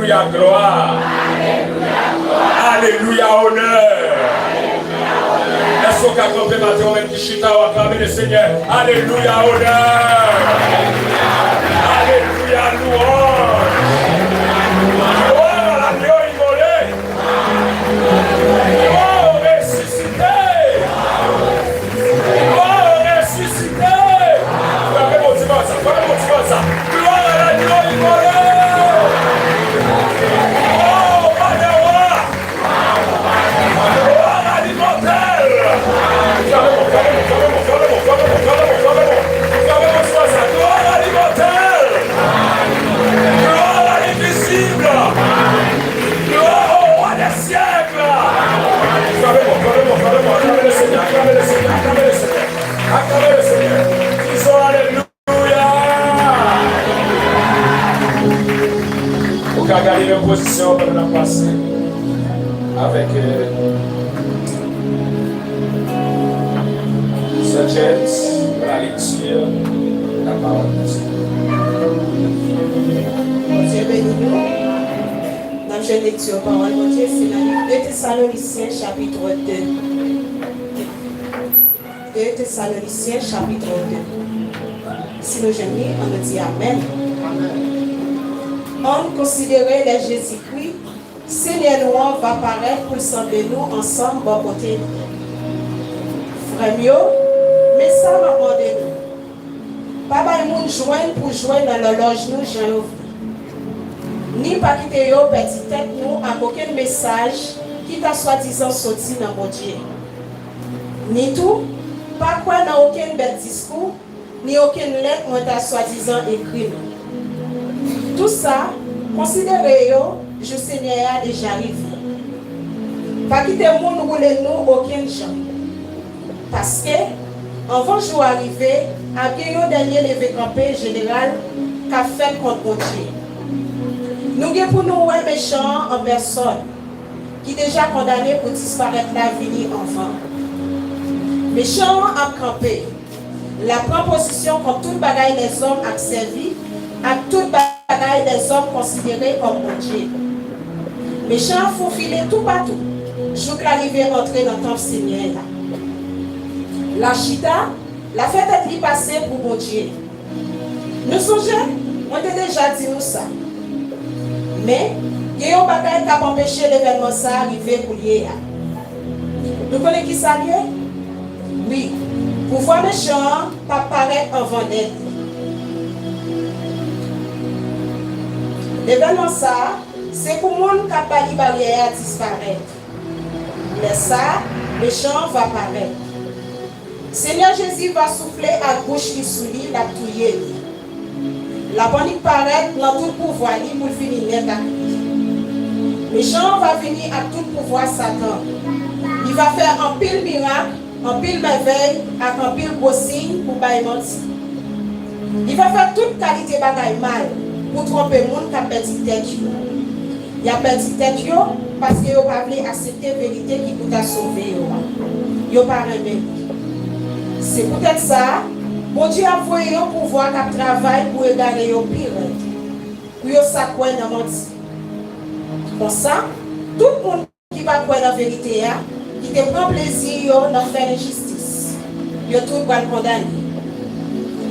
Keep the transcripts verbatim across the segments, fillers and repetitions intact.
Alelouya, glwa. Alelouya, onè. Èske w ka kanpe maten w menm ki chita, w aklame le Senyè? Alelouya, onè. Alelouya, louanj. Glwa, la glori vole. Oh, resisite. Oh, resisite. Frape bon ti kò sa, frape bon ti kò sa. Glwa a la glori vole. Oh, padawa. Glwa a limòtèl. Frape bon, frape bon, frape bon, frape bon, frape bon, frape bon, frape bon, frape bon. Frape bon ti kò sa. Glwa a limòtèl. Glwa a linvizib. Glwa o wa dè syèk. Frape bon, frape bon, frape bon. Aklame le Senyè, aklame le Senyè, aklame le Senyè. Aklame le Senyè. Dizon alelouya. Ou ka gade menm pozisyon pandan n ap pase avèk, euh, Sè James pou la lecture la parole de Dieu. Bondye beni nou. N ap jwenn lekti pawòl Bondye, se nan liv de Tesalonisyen, chapit de. De Tesalonisyen, chapit de. Si nou jwenn li, ann nou di amèn. Ann konsidere lè Jezikri, Senyè nou an, va parèt pou l sanble nou ansanm bò kote li. Frè m yo, men sa m ap mande nou. Pa bay moun jwenn pou jwe nan lòlòj nou jan yo vle. Ni pa kite yo pèdi tèt nou ak okenn mesaj ki ta swadizan soti nan Bondye. Ni tou, pa kwè nan okenn bèl diskou, ni okenn lèt mwen ta swadizan ekri nou. Tou sa, konsidere yo jou Senyè a deja rive. Pa kite moun woule nou okenn jan. Paske, anvan jou a rive, ap gen yon dènye leve kanpe jeneral k ap fèt kont Bondye. Nou gen pou nou wè mechan an an pèsòn, ki deja kondane pou disparèt la vini anvan. Mechan an ap kanpe. L ap pran pozisyon kont tout bagay lèzòm ap sèvi ak tout bagay lèzòm konsidere kòm Bondye. Mechan an foufile toupatou, jouk l arive antre nan tanp Senyè a. L a chita, l a fè tèt li pase pou Bondye. Nou sonje, mwen te deja di nou sa. Men, gen yon bagay k ap anpeche levènman sa a rive koulye a. Nou konnen ki sa l ye? Wi, pouvwa mechan an p ap parèt anvan lè li. Levènman sa a, se pou moun k ap bali baryè a disparèt. Lè sa a, mechan an va parèt. Senyè Jezi va soufle ak bouch li sou li, l ap touye li. L ap annik parèt nan tout pouvwa li pou l fini nèt ak li. Mechan an va vini ak tout pouvwa Satan. Li va fè anpil mirak, anpil mèvèy ak anpil gwo siy pou bay manti. Li va fè tout kalite bagay mal pou twonpe moun k ap pèdi tèt yo. Y ap pèdi tèt yo paske yo pa vle aksepte verite ki pou ta sove yo a. Yo pa renmen li. Se poutèt sa a, Bondye ap voye yon pouvwa k ap travay pou egare yo pi rèd, pou yo sa kwè nan manti. Konsa, tout moun ki pa kwè nan verite a, ki te pran plezi yo nan fè enjistis, yo tout pral kondane.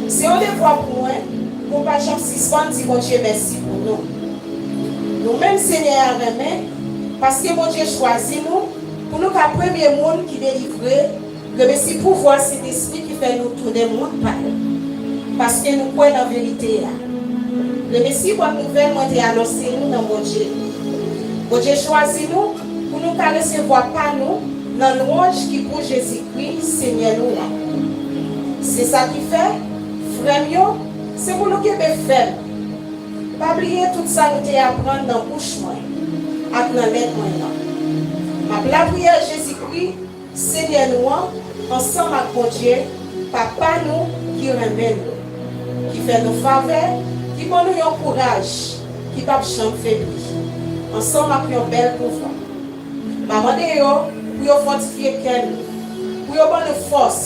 Se yon devwa pou mwen pou m pa janm sispann di Bondye mèsi pou nou. Nou menm Senyè a renmen, paske Bondye chwazi nou pou nou ka premye moun ki delivre, gremesi pouvwa Sentespri ki fè nou tounen moun pa l. Paske nou kwè nan verite a. Gremesi bòn nouvèl mwen te anonse nou nan Bondye. Bondye chwazi nou pou nou ka resevwa pa nou nan lwanj ki pou Jezikri, Senyè nou an. Se sa ki fè, frè m yo, se pou nou kenbe fèm. Pa bliye tout sa nou te aprann nan bouch mwen ak nan lèt mwen an. M ap lapriyè Jezikri, Senyè nou an, ansanm ak Bondye, Papa nou ki renmen nou, ki fè nou favè, ki ban nou yon kouraj ki p ap janm febli, ansanm ak yon bèl pouvwa. M a mande yo pou yo fòtifye kè nou, pou yo ban nou fòs,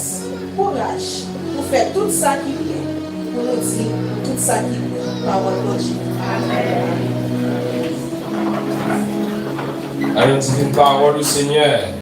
kouraj, pou fè tout sa ki byen, pou nou di tout sa ki byen. Pawòl Bondye. Amèn. Ann nou di vin pawòl ou, Senyè.